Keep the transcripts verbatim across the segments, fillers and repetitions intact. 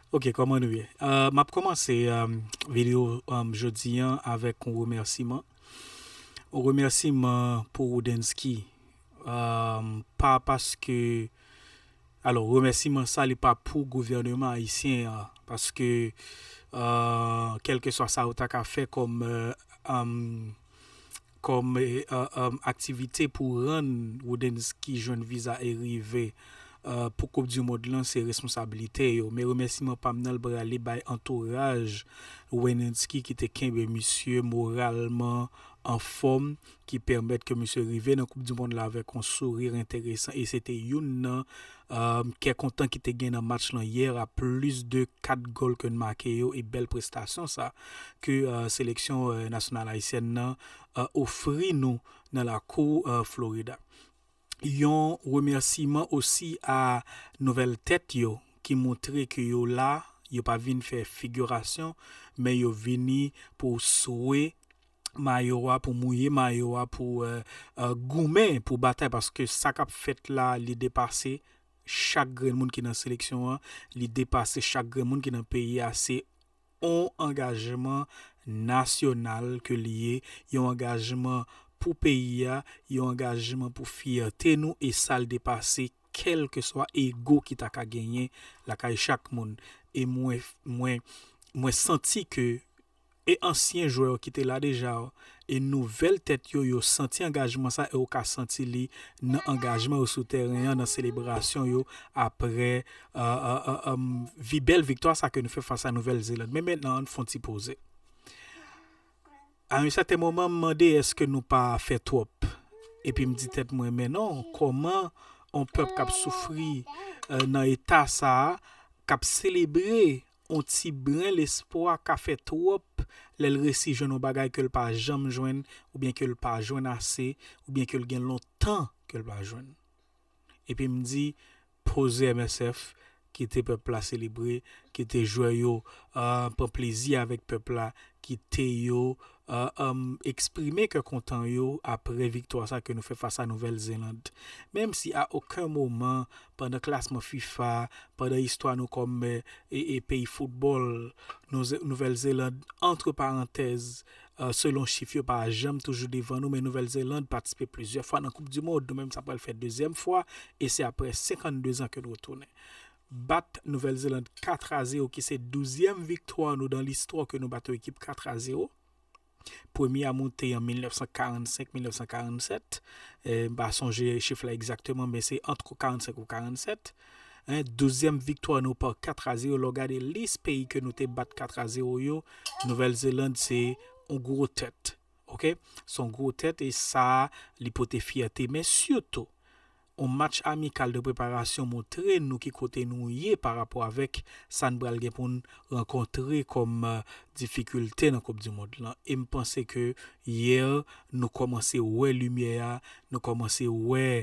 Ok, kòman nou ye? Uh, m ap kòmanse um, videyo um, jodi an avèk yon remèsiman. Yon remèsiman pou Woodensky. Um, pa paske, alò, remèsiman sa, li pa pou gouvèneman ayisyen an. Paske, uh, kèlkeswa sa ou ta ka fè kòm uh, um, kòm aktivite pou rann Woodensky jwenn viza e rive pou Koup di Mond lan, se responsablite yo. Men remèsiman pa m nan l prale bay antouraj Woodensky ki te kenbe misye moralman anfòm, ki pèmèt ke misye rive nan Koup di Mond la avèk yon souri enteresan, e se te youn nan kè kontan ki te gen nan match lan yè a, plis de kat gòl ke n make yo, e bèl prestasyon sa ke seleksyon nasyonal ayisyèn nan ofri nou nan lakou Florida. Yon remèsiman osi a nouvèl tèt yo ki montre ke yo la, yo pa vin fè figirasyon, men yo vini pou swe mayo a, pou mouye mayo a, pou goumen, pou batay, paske sa k ap fèt la, li depase chak grenn moun ki nan seleksyon an, li depase chak grenn moun ki nan peyi a. Se yon angajman nasyonal ke li ye, yon angajman pou peyi a, yon angajman pou fyète nou, e sa l depase kèlkeswa ego ki ta ka genyen lakay chak moun. E mwen, mwen, mwen santi ke e ansyen jwè yo ki te la deja, e nouvèl tèt yo, yo santi angajman sa, e ou ka santi li nan angajman yo sou teren an, nan selebrasyon yo, apre vi bèl viktwa sa ke nou fè fas a Nouvèl Zeland. Men mentnan, ann fè yon ti poze. A yon sèten moman, m mande èske nou pa fè twòp. Epi m di tèt mwen, men non, kòman yon pèp k ap soufri nan eta sa a, k ap selebre yon ti bren lespwa ka fè twòp lè l resi jwenn yon bagay ke l pa janm jwenn, oubyen ke l pa jwenn ase, oubyen ke l gen lontan ke l pa jwenn. Epi m di, poze M S F, kite pèp la selebre, kite jwè yo uh, pran plezi avèk pèp la, kite yo uh, um, eksprime kè kontan yo apre viktwa sa ke nou fè fas a Nouvèl Zeland. Menm si a okenn moman pandan klasman fifa, pandan istwa nou kòm e, e peyi foutbòl, Nouvèl Zeland, antre parantèz, uh, selon chif yo pa janm toujou devan nou, men Nouvèl Zeland patisipe plizyè fwa nan Koup di Mond. Nou menm sa pral fè dezyèm fwa, e se apre senkannde zan ke nou retounen. Bat Nouvèl Zeland kat a zewo, ki se douzyèm viktwa nou dan listwa ke nou bat yon ekip kat a zewo. Premye a moute an mil nèf san karannsenk, mil nèf san karannsèt. M pa sonje chif la egzakteman, men se ant karannsenk ou karannsèt. Douzyèm viktwa nou pa kat a zewo. Lè w gade lis peyi ke nou te bat kat a zewo yo, Nouvèl Zeland se yon gwo tèt. Ok? Se yon gwo tèt, e sa, li pote fyète. Men sitou, yon match amikal de preparasyon montre nou ki kote nou ye pa rapò avèk sa n pral gen pou n rankontre kòm difikilte nan Koup di Mond lan. E m panse ke yè, nou kòmanse wè limyè a, nou kòmanse wè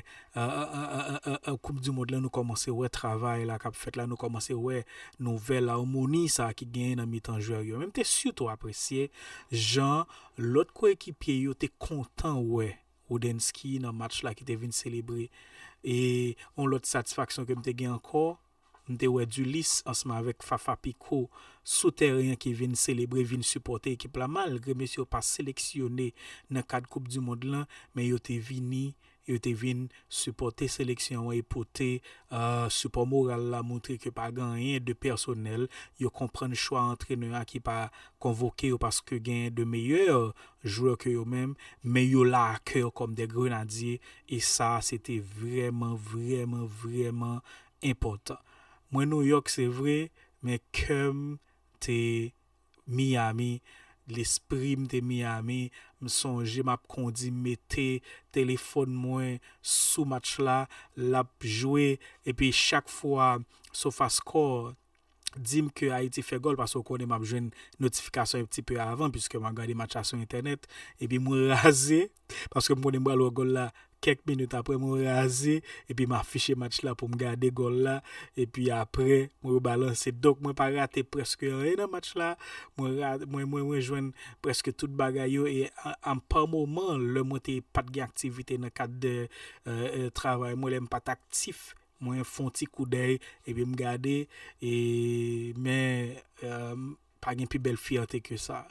Koup di Mond lan, nou kòmanse wè travay la k ap fèt la, nou kòmanse wè nouvèl amoni sa ki genyen nan mitan jwè yo. Men m te sitou apresye jan lòt koekipye yo te kontan wè Woodensky nan match la ki te vin selebre. E yon lòt satisfaksyon ke m te gen ankò, m te wè Dulis ansanm avèk Fafa Picault sou teren an ki vin selebre, vin sipòte ekip la, malgre mesye yo pa seleksyone nan kad Koup di Mond lan, men yo te vini, yo te vin sipòte seleksyon an e pote uh, sipò moral la, montre ke pa gen anyen de pèsonèl, yo konprann chwa antrenè a ki pa konvoke yo paske gen de meyè jwè ke yo menm, men yo la a kè kòm de grenadye, e sa se te vrèman, vrèman, vrèman enpòtan. Mwen Nouyòk, se vre, men kè m te Miami, lespri m te Miami. M sonje m ap kondi, m mete telefòn mwen sou match la, l ap jwe, epi chak fwa SofaScore di m ke Ayiti fè gòl, paske w konnen m ap jwenn notifikasyon yon ti pe avan, piske m ap gade match la sou entènèt, epi mwen raze, paske m konnen m pral wè gòl la kèk minit apre, mwen raze, epi m afiche match la pou m gade gòl la, epi apre, mwen rebalanse. Donk, mwen pa rate prèske anyen nan match la, mwen, mwen, mwen, mwen jwenn prèske tout bagay yo, e pa moman, lè mwen te pa t gen aktivite nan kad de uh, uh, travay mwen, lè m pa t aktif, Mwen fè yon ti koudèy, epi m gade, e, men, e, pa gen pi bèl fyète ke sa.